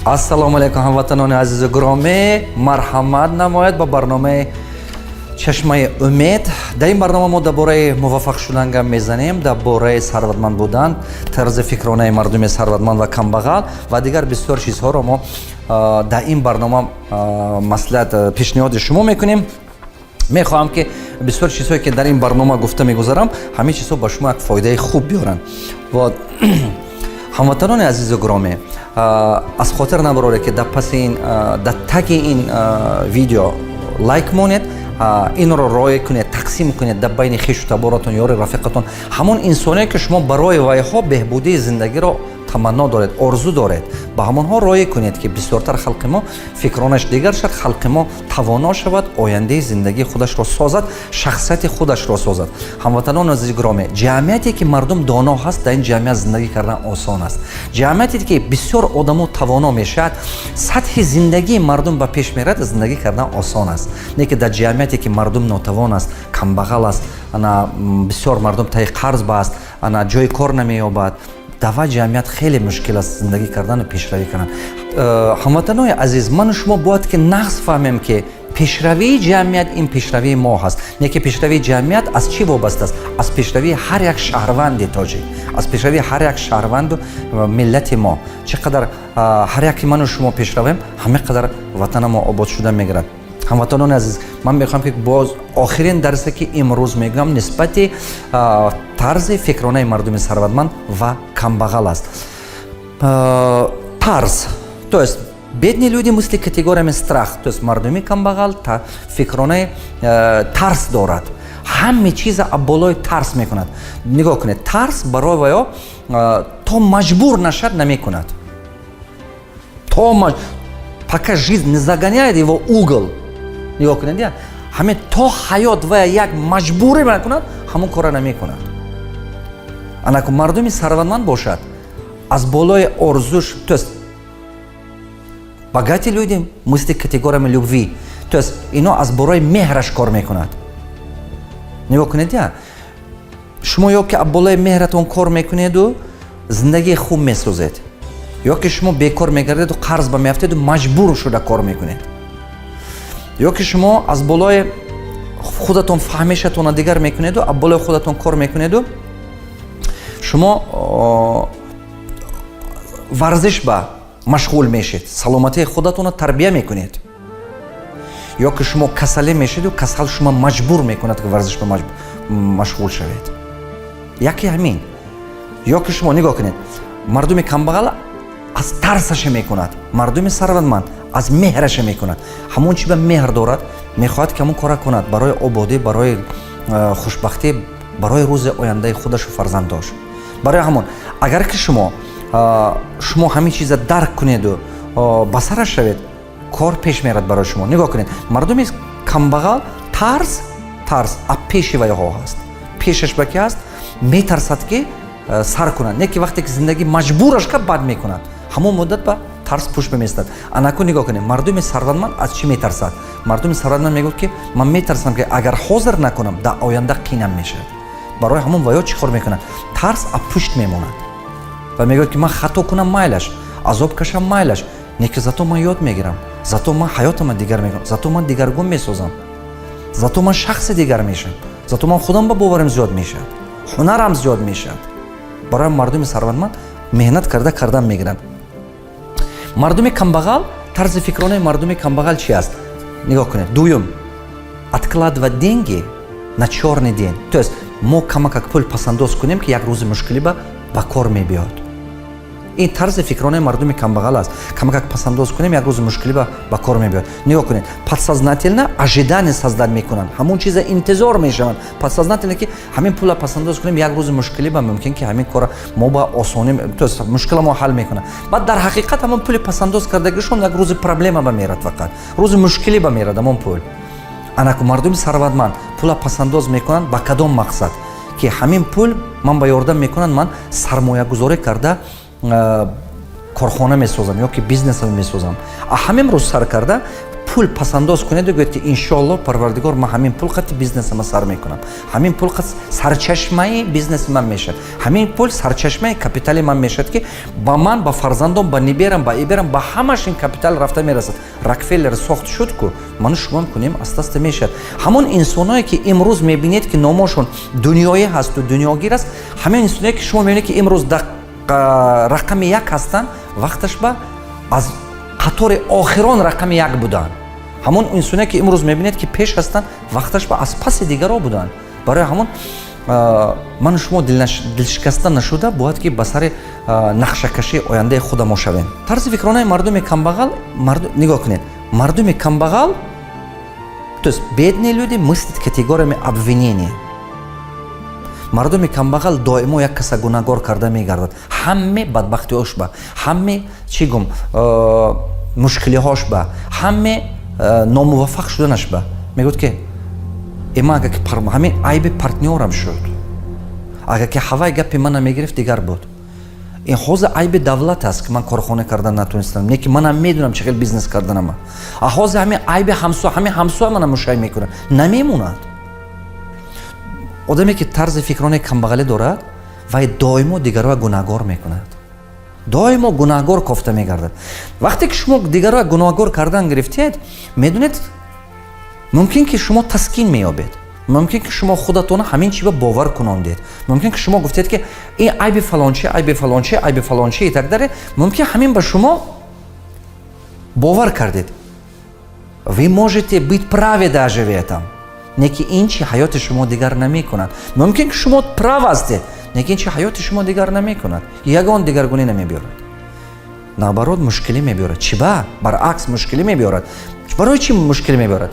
Ассалому алайкум, ҳамватанони азизу гиромӣ! Марҳамат намояд ба барномаи «Чашмаи умед». Дар ин барнома мо дар бораи муваффақ шудан гап мезанем, дар бораи сарватманд будан, тарзи фикронаи мардуми сарватманд ва камбағал ва дигар бисёр чизҳоро мо дар ин барнома маслиҳат, пешниҳоди шумо мекунем. Мехоҳам, ки бисёр чизҳое, ки дар ин барнома гуфта мегузарам, ҳамин чизҳо ба шумо як фоидаи хуб биёранд. Вот, ҳамватанони азизу гиромӣ, аз хотир набароред, ки дар паси ин, дар таги ин видео лайк монед, инро роя кунед, тақсим кунед дар байни хешу таборатон, ёри рафиқатон, ҳамон инсоне, ки шумо барои вайҳо беҳбудии зиндагиро таманно доред, орзу доред, ба ҳамонҳо роя кунед, ки бисёртар халқи мо фикронаш дигар шавад, халқи мо тавоно шавад, ояндаи зиндагии худашро созад, шахсияти худашро созад. Ҳамватанони азизи гиромӣ, ҷамъияте, ки мардум доно ҳаст, дар ин ҷамъият зиндагӣ кардан осон аст. Ҷамъияте, ки бисёр одамо тавоно мешавад, сатҳи зиндагии мардум ба пеш мерад, зиндагӣ кардан осон аст. Не ки дар ҷамъияте, ки мардум нотавон аст, камбағал аст, ана бисёр мардум таи қарз ба аст, ана ҷои кор намеёбад, давай ҷамъият хеле мушкил аст зиндагӣ кардану пешравӣ кардан. Ҳамватанои азиз, ману шумо бояд ки нағз фаҳмем, ки пешравии ҷамъият ин пешравии мо ҳаст. Не ки пешравии ҷамъият аз чӣ вобаста аст? Аз пешравии ҳар як шаҳрванди тоҷик, аз пешравии ҳар як шаҳрванду миллати мо. Чӣ қадар ҳар яки ману шумо пешравем, ҳама қадар ватана мо обод шуда мегирад. Ҳамватанони азиз, ман мехоҳам, ки боз охирин дарсе, ки имрӯз мегӯям, нисбати тарзи фикронаи мардуми сарватманд ва камбағал аст. Тарз, то есть бедные люди мыслят категориями страх, то есть мардуми камбағал фикронаи тарс дорад, ҳаме чиза болои тарс мекунад. Нигоҳ кунед, тарс барои ваё то маҷбур нашад, намекунад. То пока жизнь не загоняет его угол. Нигоҳ кунед, я ҳамин то ҳаёт вая як маҷбурӣ накунад, ҳамон кора намекунад. Анаку мардуми сарватманд бошад, аз болои орзуш, то есть богатые люди мыслят категориями любви, то есть ино аз борои меҳраш кор мекунад. Нигоҳ кунед, я шумо ё ки болои меҳратон кор мекунеду зиндагии хуб месозед, ё ки шумо бекор мегардеду қарз ба меафтеду маҷбур шуда кор мекунед, ё ки шумо аз болои худатон фаҳмишатонро дигар мекунеду аз болои худатон кор мекунеду шумо варзиш ба машғул мешед, саломатии худатонро тарбия мекунед, ё ки шумо касале мешеду касал шумо маҷбур мекунад, ки варзиш ба машғул шавед. Яке ҳамин. Ё ки шумо нигоҳ кунед, мардуми камбағал аз тарсаша мекунад, мардуми сарватманд аз меҳраша мекунад. Ҳамон чи ба меҳр дорад, мехоҳад, ки ҳамон кора кунад барои ободӣ, барои хушбахтӣ, барои рӯзи ояндаи худашу фарзандош. Барои ҳамон, агар ки шумо ҳамин чиза дарк кунеду ба сараш шавед, кор пеш мерад барои шумо. Нигоҳ кунед, мардуми камбағал тарс а пеши вайҳо ҳаст, пешаш ба ки ҳаст, метарсад, ки сар кунад. Не ки вақте ки зиндагӣ маҷбураш кард, бад мекунад, ҳамон муддат ба тарс пушт меместад. Анаку нигоҳ кунед, мардуми сарватманд аз чӣ метарсад? Мардуми сарватманд мегӯяд, ки ман метарсам, ки агар ҳозир накунам, дар оянда қинам мешавад. Барои ҳамон ваё чӣ кор мекунад? Тарс а пушт мемонад ва мегӯяд, ки ман хато кунам, майлаш, азоб кашам, майлаш, не ки зато ман ёд мегирам, зато ман ҳаётама дигар мекунам, зато ман дигаргун месозам, зато ман шахси дигар мешавам, зато ман худам ба боварим зиёд мешавад, ҳунарам зиёд мешавад. Барои мардуми сарватманд меҳнат карда кардан мегиранд. Мардуми камбағал, тарзи фикронаи мардуми камбағал чи аст? Нигоҳ кунед, дуюм: откладывать деньги на чёрный день, то есть мо камакак пул пасандоз кунем, ки як рӯзи мушкилӣ ба кор мебиёд. Ин тарзи фикронаи мардуми камбағал аст: камакак пасандоз кунем, як рӯзи мушкилӣ ба кор мебиёд. Нигоҳ кунед, подсознательно ожидание создать мекунанд, ҳамон чиза интизор мешаванд подсознательно, ки ҳамин пула пасандоз кунем, як рӯзи мушкилӣ ба мумкин, ки ҳамин кора мо ба осонӣ, то есть мушкила мо ҳал мекунад. Баъд дар ҳақиқат ҳамон пули пасандоз кардагишон як рӯзи проблема ба мерад, фақат рӯзи мушкилӣ ба мерад ҳамон пул. Анаку мардуми сарватманд пула пасандоз мекунанд ба кадом мақсад? Ки ҳамин пул ман ба ёрдам мекунанд, ман сармоягузорӣ карда корхона месозам ё ки бизнесам месозам. А ҳамин рӯз сар карда пул пасандоз кардан, ин Пул пасандоз кунеду гӯед, ки иншоалло, Парвардигор, ман ҳамин пул қати бизнесама сар мекунам, ҳамин пул қат сарчашмаи бизнеси ман мешавад, ҳамин пул сарчашмаи капитали ман мешавад, ки ба ман, ба фарзандом, ба ниберам, ба иберам, ба ҳамаш ин капитал рафта мерасад. Рокфеллер сохт, шуд ку. Ману шумоам кунем, аста-аста мешавад. Ҳамон инсоное, ки имрӯз мебинед, ки номошон дунёӣ ҳасту дунёгир аст, ҳамин инсоное, ки шумо мебинед, ки имрӯз рақами як ҳастанд, вақташ ба аз қатори охирон рақами як буданд. Ҳамон инсоне, ки имрӯз мебинед, ки пеш ҳастанд, вақташ ба аз паси дигаро буданд. Барои ҳамон ману шумо дилшикаста нашуда бояд, ки ба сари нақшакашии ояндаи худамо шавем. Тарзи фикронаи мардуми камбағал. Нигоҳ кунед, мардуми камбағал, то есть бедные люди, мыслят категориями обвинения. Мардуми камбағал доимо як каса гунаҳгор карда мегардад. Ҳаме бадбахтиҳош ба, ҳаме, чӣ гум, мушкилиҳош ба, ҳаме номуваффақ шуданаш ба мегӯяд, ки ма агар ки ҳамин айби партнёрам шуд, агар ки ҳавай гапи мана мегирифт, дигар буд. Ин ҳозир айби давлат аст, ки ман корхона кардан натонистам, не ки манам медонам, чӣ хел бизнес карданама. А ҳозир ҳамин айби ҳамсоя, ҳамин ҳамсоя мана мушай мекунад, намемонад. Одаме, ки тарзи фикрони камбағалӣ дорад, вай доимо дигарро гунаҳгор мекунад, доимо гунаҳгор кофта мегардад. Вақте ки шумо дигарро гунаҳгор кардан гирифтед, медонед, мумкин ки шумо таскин меёбед, мумкин ки шумо худатона ҳамин чиба бовар кунондед, мумкин ки шумо гуфтед, ки ин айби фалончи, айби фалончи, айби фалончи и так далее. Мумкин ҳамин ба шумо бовар кардед. Вы можете быть правы даже в этом, не ки ин чи ҳаёти шумо дигар намекунад. Мумкин ки шумо прав ҳастед, не ки ин чи ҳаёти шумо дигар намекунад, ягон дигаргунӣ намебиёрад, наоборот, мушкилӣ мебиёрад. Чӣ ба баръакс мушкилӣ мебиёрад? Барои чӣ мушкилӣ мебиёрад?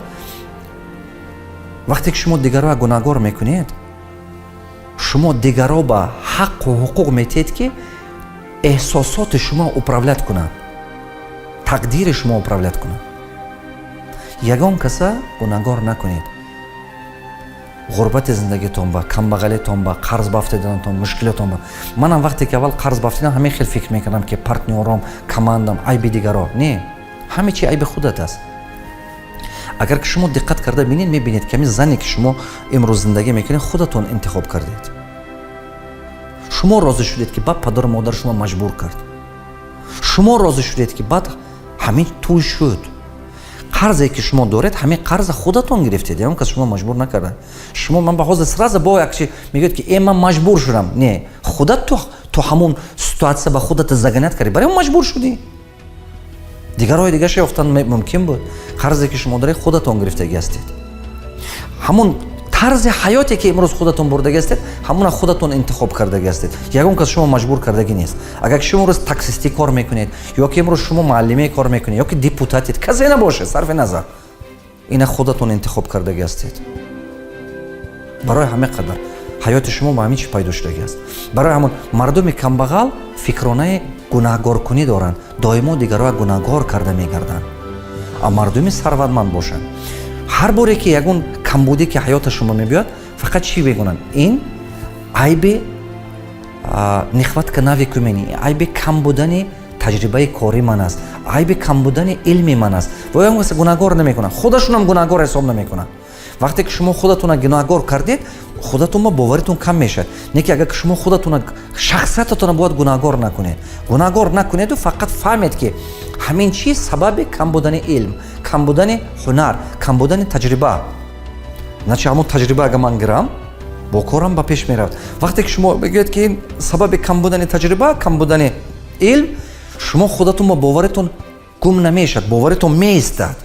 Вақте ки шумо дигарро гунаҳгор мекунед, шумо дигарро ба ҳаққу ҳуқуқ метиҳед, ки эҳсосоти шумо управлять кунад, тақдири шумо управлять кунад. Ягон каса гунаҳгор накунед. Ғурбати зиндагитон ба, камбағалитон ба, қарз бафтиданатон, мушкилотон ба. Манам вақте ки аввал қарз бафтидам, ҳамин хел фикр мекардам, ки партнёром, командам, айби дигаро. Не, ҳаме чи айби худат аст. Агар ки шумо диққат карда бинед, мебинед, ки ҳамин зане, ки шумо имрӯз зиндагӣ мекунед, худатон интихоб кардед. Шумо розӣ шудед, ки баъд падару модар шумо маҷбур кард. Шумо розӣ шудед, ки баъд ҳамин тӯй шуд. Қарзе, ки шумо доред, ҳамин қарза худатон гирифтед, ягон кас шумо маҷбур накарда. Шумо ман ба ҳозир сразу бо як чи мегӯяд, ки э, ман маҷбур шудам. Не, худат ту ҳамун ситуация ба худата загонять кардӣ, барои маҷбур шудӣ. Дигарҳои дигаша ёфтан мумкин буд. Қарзе, ки шумо доред, худатон гирифтагӣ ҳастед. Ҳамун тарзи ҳаёте, ки имрӯз худатон бурдагӣ ҳастед, ҳамуна худатон интихоб кардагӣ ҳастед. Ягон кас шумо маҷбур кардагӣ нест. Агар ки шумо имрӯз таксистӣ кор мекунед, ё ки имрӯз шумо муаллиме кор мекунед, ё ки депутатед, касе набошед, сарфи назар, ина худатон интихоб кардагӣ ҳастед. Барои ҳамин қадар ҳаёти шумо ба ҳамин чи пайдо шудагӣ аст. Барои ҳамон мардуми камбағал фикронаи гунаҳгоркунӣ доранд, доимо дигарро гунаҳгор карда мегарданд. А мардуми сарватманд бошанд, ҳар боре ки ягон камбудӣ ки ҳаёта шумо мебиёд, фақат чӣ мегӯнанд? Ин айби нехватка навыки, умений, айби кам будани таҷрибаи кори ман аст, айби кам будани илми ман аст. Ва ягон каса гунаҳгор намекунанд, худашонам гунаҳгор ҳисоб намекунанд. Вақте ки шумо худатона гунаҳгор кардед, худатон ба боваритон кам мешавад. Не ки агар ки шумо худатона, шахсиятатона бояд гунаҳгор накунед. Гунаҳгор накунеду фақат фаҳмед, ки ҳамин чиз сабаби кам будани илм, кам будани ҳунар, кам будани таҷриба. Начи ҳамон таҷриба агар ман гирам, бо корам ба пеш меравад. Вақте ки шумо мегӯед, ки ин сабаби кам будани таҷриба, кам будани илм, шумо худатон ба боваритон гум намешавад, боваритон меистад.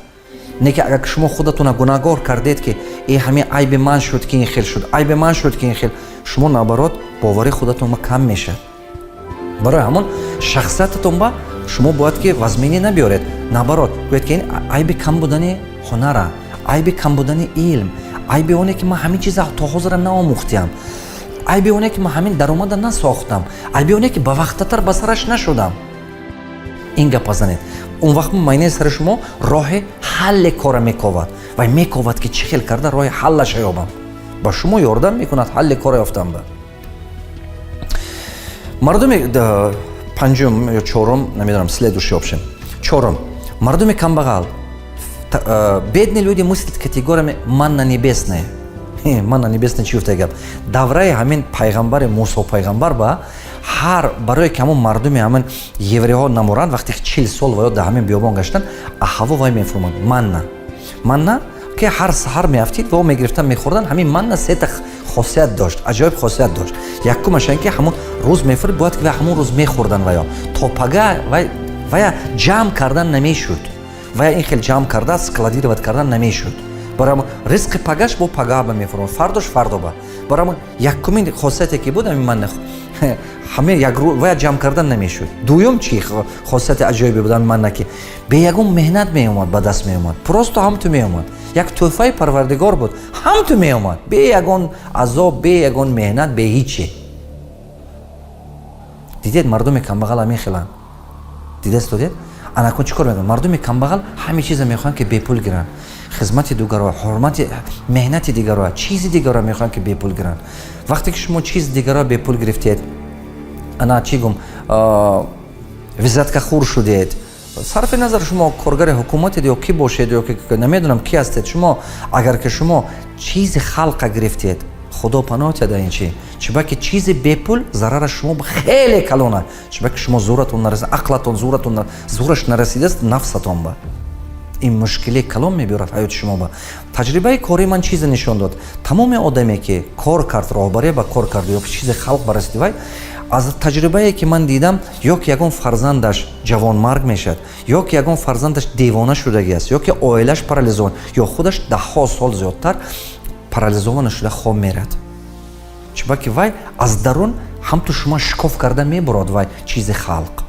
Не ки агар шумо худатона гунаҳгор кардед, ки э, ҳамин айби ман шуд, ки ин хел шуд, айби ман шуд, ки ин хел, шумо наоборот, бовари худатон кам мешавад. Барои ҳамон шахсиятатон ба шумо бояд ки вазминӣ набиёред, наоборот, гӯед, ки ин айби кам будани ҳунара, айби кам будани илм, айби оне, ки ман ҳамин чиза то ҳозира наомӯхтиам, айби оне, ки ман ҳамин даромада насохтам, айби оне, ки ба вақтатар ба сараш нашудам. Ин гапа занед, он вақт майнаи сари шумо роҳи ҳалли кора мековад ва мековад, ки чӣ хел карда роҳи ҳаллаша ёбам. Ба шумо ёрдам мекунад ҳалли кора ёфтан. Ба мардуми панҷум ё чорум, намедонам, следующий общем, чорум, мардуми камбағал Бедные люди мыслят категориями «манна небесная». Манна небесная чи гуфта гап? Давраи ҳамин пайғамбари Мусо пайғамбар ба ҳар барое ки ҳамон мардуми ҳамин евреҳо намуранд, вақте ки 40 сол ва ё дар ҳамин биёбон гаштанд, ҳаво вай мефурмад, манна. Манна ки ҳар саҳар меафтид ва мегирифтан, мехӯрдан. Ҳамин манна сета хосият дошт, аҷоиб хосият дошт. Якумаш ин ки ҳамон рӯз мефурид, бояд ки вай ҳамон рӯз мехӯрдан ва ё то пага вая ҷамъ кардан намешуд. Вая ин хел ҷамъ карда, складировать кардан намешуд. Барои ризқи пагаш бо пагаба мефурмад, фардош фардоба. Барои ҳамон якумин хосияте ки буд ҳамин манна, ҳаме як вая ҷамъ кардан намешуд. Дуюм, чӣ хосияти аҷоибе буд ҳамин манна? Ки бе ягон меҳнат меомад, ба даст меомад, просто ҳамту меомад. Як тӯҳфаи Парвардигор буд, ҳамту меомад, бе ягон азоб, бе ягон меҳнат, бе ҳиче. Дидед, мардуми камбағал ҳамин хеланд. Дидастодед? Анакун чӣ кор мекунад мардуми камбағал? Ҳаме чиза мехоҳанд, ки бепул гиранд: хизмати дугаро, ҳурмати, меҳнати дигаро, чизи дигаро мехоҳанд, ки бепул гиранд. Вақте ки шумо чизи дигаро бепул гирифтед, ана чӣ гум, взяткахӯр шудед. Сарфи назар шумо коргари ҳукуматед ё ки бошед, ё ки намедонам ки ҳастед шумо, агар ки шумо чизи халқа гирифтед, Худо паноҳ диҳад ин чи. Чунки чизи бепул зарараш шумо хеле калона, чунки шумо зӯратон нарасид, ақлатон, зӯратон, зӯраш нарасидааст нафсатон ба. Ин мушкиле калон мебиёрад ҳаёти шумо ба. Таҷрибаи кори ман чизе нишон дод: тамоми одаме ки кор кард, роҳбария ба кор кард ё чизе халқ барасиди, вай аз таҷрибае ки ман дидам, ё ки ягон фарзандаш ҷавонмарг мешавад, ё ки ягон фарзандаш девона шудагӣ аст, ё ки оилаш парализован, ё худаш даҳҳо сол зиёдтар парализована шуда хоб мерад. Чунки вай аз дарун ҳамту шумо шикоф карда мебурад. Вай чизи халқ,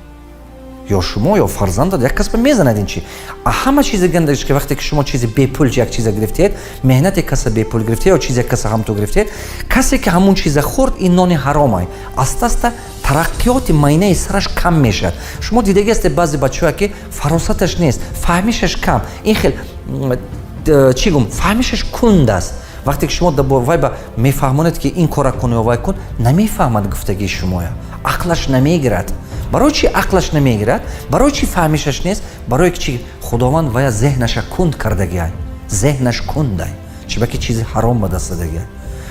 ё шумо, ё фарзандат, як кас ба мезанад. Ин чи ҳама чизи гандагиш ки вақте ки шумо чизи бепул як чиза гирифтед, меҳнати каса бепул гирифтед ё чизе каса ҳамту гирифтед, касе ки ҳамун чиза хӯрд, ин нони ҳаромай. Аста аста тараққиёти майнаи сараш кам мешавад. Шумо дидаги ҳастед, баъзе бачаҳое ки фаросаташ нест, фаҳмишаш кам, ин хел чӣ гум, фаҳмишаш кунд аст. Вақте ки шумо вай ба мефаҳмонед, ки ин кора кун ё вай кун, намефаҳмад гуфтагии шумоя, ақлаш намегирад. Барои чи ақлаш намегирад? Барои чи фаҳмишаш нест? Барое ки чи? Худованд вая зеҳнаша кунд кардагиай, зеҳнаш кундай. Чунки чизи ҳаром ба даст задагиай.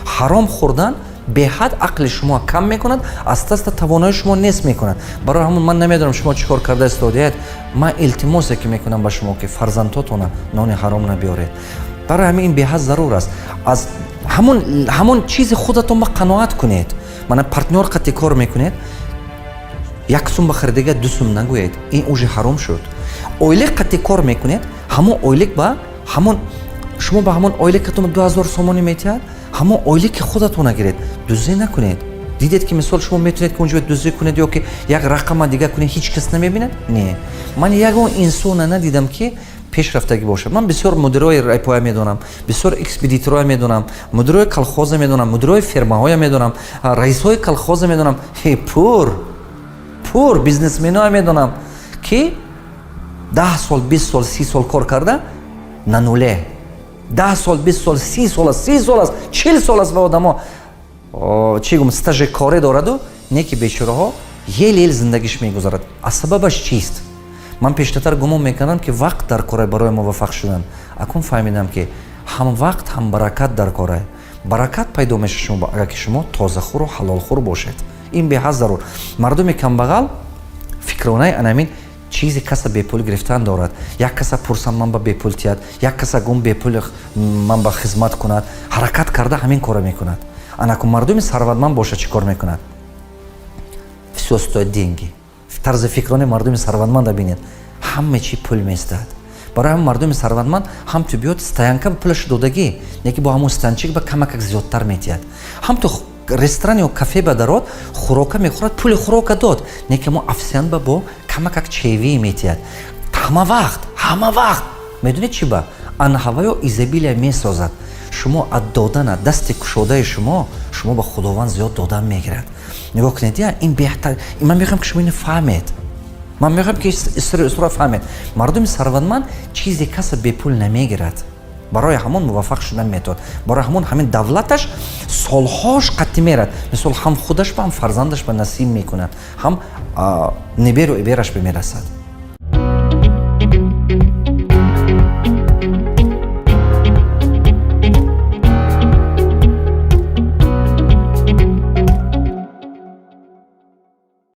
Ҳаром хӯрдан беҳад ақли шумо кам мекунад, аста аста тавонои шумо нест мекунад. Барои ҳамон ман намедонам шумо чӣ кор карда истодиед. Ман илтимосе ки мекунам ба шумо, ки фарзандотона нони ҳаром набиёред. Барои ҳамин ин беҳад зарур аст. Аз ҳамон чизи худатон ба қаноат кунед. Мана, партнёр қати кор мекунед, 1 сум ба харидага 2 сум нагӯед, ин уже ҳаром шуд. Ойлик қати кор мекунед, ҳамон ойлик ба ҳамон шумо ба ҳамон ойликатон 2000 сомонӣ метиҳад, ҳамон ойлики худатона гиред, дуздӣ накунед. Дидед ки, мисол, шумо метавонед ки унҷо дуздӣ кунед ё ки як рақама дигар кунед, ҳеҷ кас намебинад. Не, ман ягон инсона надидам, ки пешрафтагӣ бошад. Ман бисёр мудирои райпоя медонам, бисёр экспедитороя медонам, мудирои колхоза медонам, мудирои фермаҳоя медонам, раисҳои колхоза медонам, пур бизнесменоя медонам, ки 10 сол, 20 сол, 30 сол кор карда, на нуле. 10 сол, 20 сол, 30 сол аст, 30 сол аст, 40 сол аст ва одамо, чӣ гум, стажи коре дораду, не ки бечораҳо ел ел зиндагиш мегузарад. А сабабаш чист? Ман пештартар гумон мекардам, ки вақт дар кора барои муваффақ шудан. Акун фаҳмидам, ки ҳам вақт, ҳам баракат дар кора. Баракат пайдо мешавад шумо, агар ки шумо тозахӯру ҳалолхӯр бошед. Ин беҳад зарур. Мардуми камбағал фикронаи анамин чизи каса бепул гирифтан дорад. Як каса пурсам, ман ба бепул тиҳад, як каса гум бепул ман ба хизмат кунад, ҳаракат карда ҳамин корро мекунад. Анаку мардуми сарватманд бошад, чӣ кор мекунад? Всё стоит деньги. Тарзи фикрони мардуми сарватманда бинед: ҳама чи пул местад. Барои ҳам мардуми сарватманд ҳам ту биёд, стоянка ба пулаш додагӣ, неки бо ҳамун стоянчик ба камакак зиёдтар метиҳад. Ҳам ту ресторан ё кафе ба дарод, хӯрока мехӯрад, пули хӯрока дод, неки мо официант ба бо камакак чаевые метиҳад ҳама вақт, ҳама вақт. Медонед чӣ? Ба анҳаваё изобилия месозад. Шумо аз додана, дасти кушодаи шумо, шумо ба Худованд зиёд додан мегирад. Нигоҳ кунед, я ин беҳтар. Ман мехоҳам, ки шумо ина фаҳмед. Ман мехоҳам, ки исро фаҳмед: мардуми сарватманд чизе каса бепул намегирад. Барои ҳамон муваффақ шудан метавонад. Барои ҳамон ҳамин давлаташ солҳош қатъӣ мерад. Мисол, ҳам худаш ба, ҳам фарзандаш ба насиб мекунад, ҳам неберу ибераш ба мерасад.